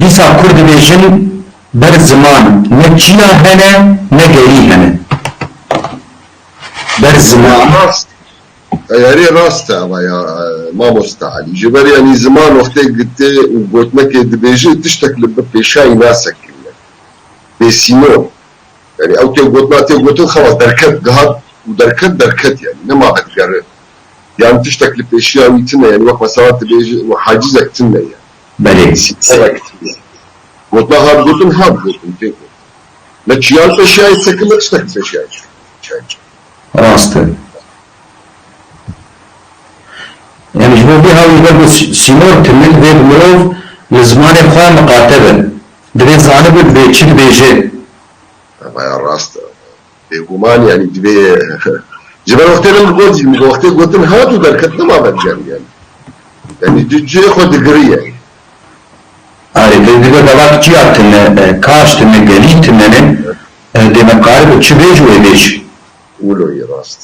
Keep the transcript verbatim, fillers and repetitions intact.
Dîsa Kurd dibêjin, ber ziman ne çiya hene, ne gelî hene. Ber ziman. Rast. Erê rast e ava ya, e, mamosta Elî. Ji ber, yanî, ziman wextê gitê û gotinekê dibêje, tiştek li bi pêşayî nasekine. Bêsînor. Yanî ew tê gotina tê gotin xelas derket, gihat û derket, derket, yanî nema vedigere. Yan tiştek li pêşiya wî tune, yanî wek mesela tu bêjî, wek hacizek tune ye. Belê. Sîstemekî tune ye. Gotina hat gotin, hat gotin, tê gotin. Ne çiyan pêşiya yê sekin, ne tiştek li pêşiya yê sekin. Rast e. Yanî ji bo vê hawî ber ku sî-, sînor tune, divê bi mirov li zimanê xwe miqate be. Divê zanibin divê çi dibêje. Eva ya rast e. Bêguman, yanî, divê ji ber wextê min got, min got, wextê gotin hat û derket, nema vedigere, yanî. Yanî, di cihê xwe digiriye. Arê, di, di gava çiya tune, e, kaş tune, gelî tune ne, e, dê me karibe çi bêj wê bêj. Wilo yê rast.